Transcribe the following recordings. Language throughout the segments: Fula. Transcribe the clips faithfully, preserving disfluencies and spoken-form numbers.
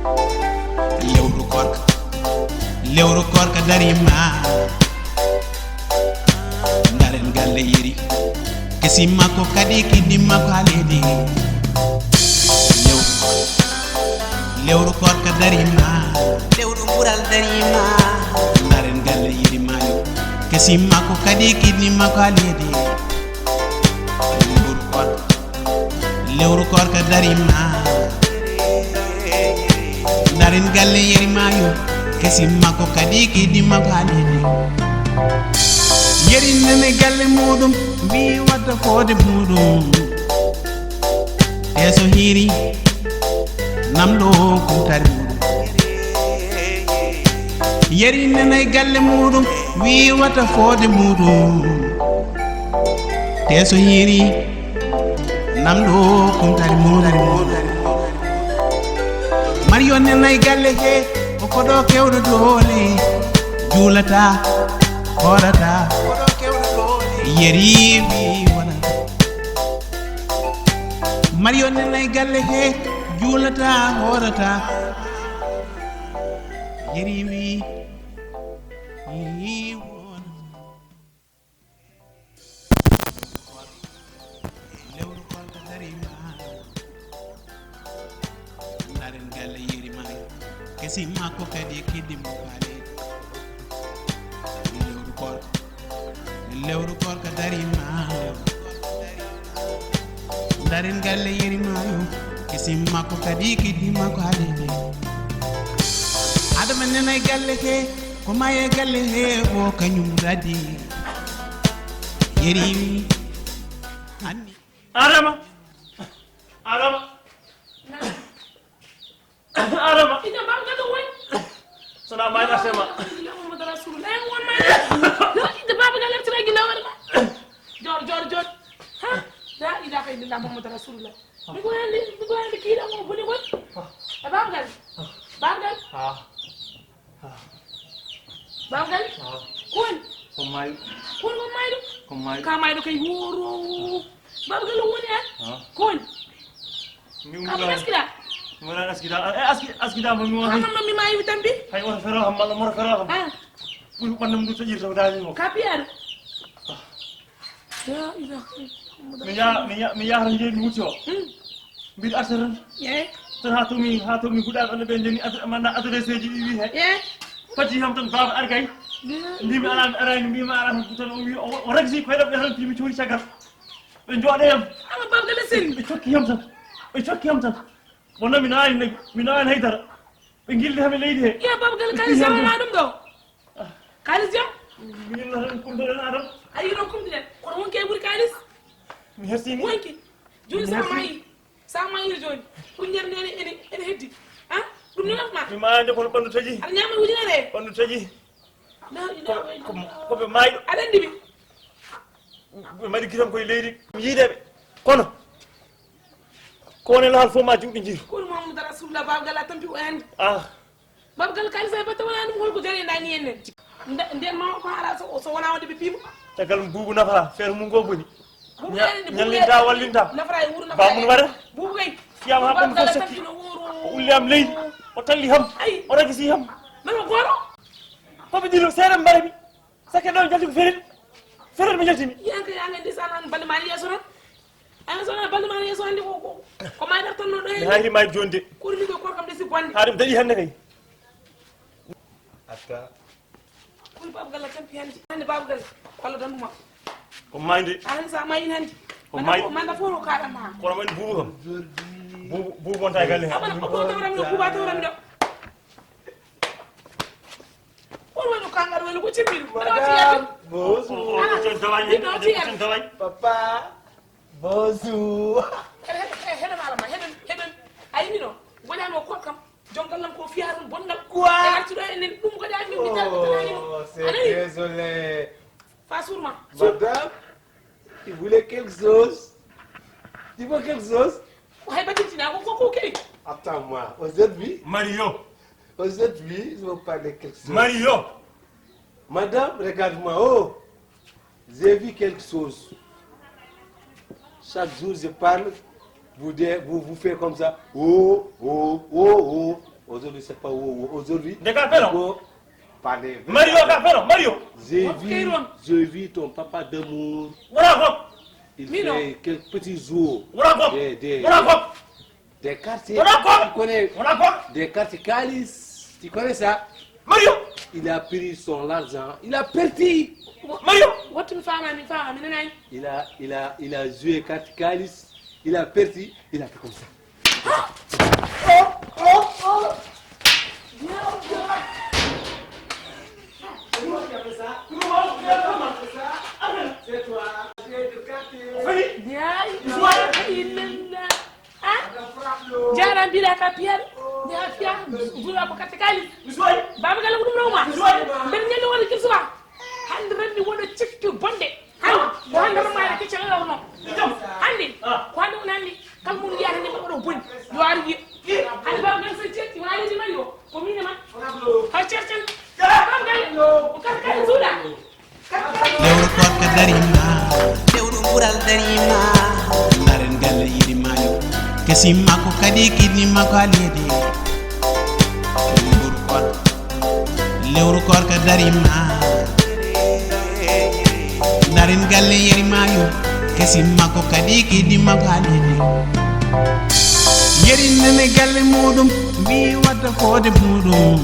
Lewru koorka, lewru koorka dariima. Ndaren galle Yeri, kesi makko kadi kiddi makko haa leydi. Lewru, lewru koorka dariima. Lewru ngural dariima. Ndaren galle Yeri Maayo, kesi makko kadi kiddi makko haa leydi. Lewru koorka, lewru koorka dariima. Ndaren galle Yeri Maayo, kesi makko kadi kiddi makko haa leydi. Yeri nani galle muuɗum, wi'i wadda fodde muuɗum. Te so hiiri, namɗo kumtari muuɗum. Yeri nani galle muuɗum, wi'i wadda fodde muuɗum. Te so hiiri, namɗo kumtari muuɗum. Mariyo nani galle he, ko koɗo kewɗo doole. Juulata, hoorata. Yeri wi'i wonata. Mariyo nani galle he, juulata, hoorata. Yeri wi'i, wi'i wonata. Lewru koorka dariima. Ndaren galle Yeri Maayo, kesi makko kadi e kiddi mo faale. Lewru koorka, lewru koorka dariima. Ndaren galle Yeri Maayo, kesi makko kadi kiddi makko haa leydi. Adama nani galle he, ko maayi e galle he o kañum radi. Yeri anni. Adama. Adama. Adama. Ina mbaɗa ɗo woni. Sona maayi artema. Muhammadu Rasulullah. Ay, won maayi. Ina baaba gal artira gila wala. Jor, jor, jor. Ha? La ilaha illallah Muhammadu Rasulullah. Mi ko yandi, mi ko yandi kiiɗa mo boni woni. E baaba gal. Baaba gal. Ah. Ah. Baaba gal. Ah. Ko woni? Ko maayi. Ko woni ko maayi ɗum? Ko maayi. Ka maayi ɗo kay woro. Baaba gal woni an? Ah. Ko woni? Mi ka umra. Askida. Mi wala askida. Eh, aski-, askida mo mi woni. Amma mi maayi tambi. Hay won fero ham mala mor fero ham. Ah. Ɓuri ɓannam ndu toƴirta ko daani mo. Ka piyaɗo. Ah. La ilaha illallah. Mi yaha, mi yaha, mi yaha tan jeeyi mi wucco. Hmm. Mbiɗa arta tan. Eh. Tan haa tomi, haa tomi guɗaaɓe ɓe joni ad-, manda adresseeji ɗi wi he. Eh. Fati ham tan baaba argay. Mbimi alaa mi araani, mbimi alaa tan o wi o, o ragsi koyɗe ɓe tan pimi coori caggal. Ɓe jooɗe yam. Ama baaba gala seni. Ɓe cokki yam tan. Ɓe cokki yam tan. Wonno mi naani nag, mi naani haydara. Ɓe gilli hami leydi he. Iya baaba gala kalis yam ma ɗum ɗo. Kalis yam. Min no tan kumtoɗen adam. Ayi no kumtiɗen. Kono wonki e ɓuri kalis. Mi hertini. Wonki. Joni sa maayi. Sa maayi joni. Kuñere nde ene, ene heddi. Ha? Ɗum ni nafma. Mi maayande kono ɓandu taƴi. Aɗa ñaama wujinere. Ɓandu taƴi. La ilaha illallah. Ko, ko, ko ɓe maayi. Aɗa andi ɓe. Ɓe mbaɗi gitam koye leydi. Mi yiideɓe. Kono. Ko woni lahal fof ma juuɗe jiiru. Kono Mamadou Rasulullah baaba gala tampi o andi. Ah. Baaba gala kalis ay batte wona ɗum holko jare nani en nen. Nde-, nden ma ko haala so, so wona wonde ɓe piimo. Caggal buubu nafa feere mum ngo boni. Buubu ene, buubu ñallinta ene, wallinta. Nafata e wuuro nafata. Ba mun wara. Buubu kay. Fiyama ha ɓandu fof sokki. O ulli am leydi. O talli ham. Ay. O ragisi ham. Mano goro. Ko ɓe ɗiɗo seeɗa mbarami. Sakke ɗo jalti ko ferit. Ferit mi jaltini. Yanka yanga ndeysaan an balde ma yeeso tan. An so na balde ma yeeso hande ko, ko, ko ma dartan no ɗo. Mi hayri ma joni de. Kuri liggey koor kam de si bonde. Harim daɗi hande kay. Atta. Kuri baaba gala tampi hande. Hande baaba gala. Walla danduma. Ko mayde. An sa mayin hande. Ko may. Manda foro kaɗa ma. Kono man buubu kam. Buubu, buubu wonta e galle he. Abana ko to tawram no buuba tawram do. On woni ko kangal woni ko cimmiɗum. Madame, bonjour. Papa, bonjour. Heɗen alama, heɗen, heɗen. A yimino, goñano ko kam, jongal lam ko fiyarum bonngal. Quoi? E artuɗo enen ɗum ko ɗaani mi tan ko tanani mo. Oh, c'est désolé. Fa surma. Madame, il voulait quelque chose. Il faut quelque chose. Ko hay batintina ko, ko, ko key. Attends-moi. Aujourd'hui. Mario. Aujourd'hui, je veux parler quelque chose. Mario. Madame, regarde-moi. Oh, j'ai vu quelque chose. Chaque jour, je parle, vous, dé- vous, vous faites comme ça. Oh, oh, oh, oh. Aujourd'hui, c'est pas où, où. Aujourd'hui, Nde ka feno. Go, parler. Mario ka feno, Mario. J'ai Ok, vu, Ron. J'ai vu ton papa d'amour. Wona ko. Il Mino. Fait quelques petits jours. Wona ko. Des, des, Wona ko. Des quartiers. Wona ko. Tu connais Wona ko. Des quartiers Kalis. Tu connais ça? Mario. Il a pris son argent. Il a perdu. Mario. Wattu mi faama mi faama mi nanayi. Il a, il a, il a joué carte Kalis. Il a perdu. Il a fait comme ça. Yaay. Illallah. Ah. Jara bila ka pier. Ya fiya. Zura ko katte kali. Baba gala ko dum roma. Ben nyalo wala kirsuba. Hande ranni wona cikki bonde. Hande ko hande roma ke cala wono. Hande ko hande wona hande kal mun yara ni mabaro boni. Yo ari yi. Hande baba gala sa cikki wala di mayo. Ko mina ma. Ha cercen. Baba gala. O katte kali zura. Lewru koorka darima, lewru ɓural darima. Ndaren galle yiɗi maayo, kesimma ko kadi kidnimma ko haa leydi. Lewru koorka, lewru koorka darima. Ndaren galle yeri maayo, kesimma ko kadi kidnimma ko haa leydi. Yeri nani galle muɗum, mbi wadda koode muɗum.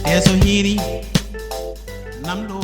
E so hiiri, namɗo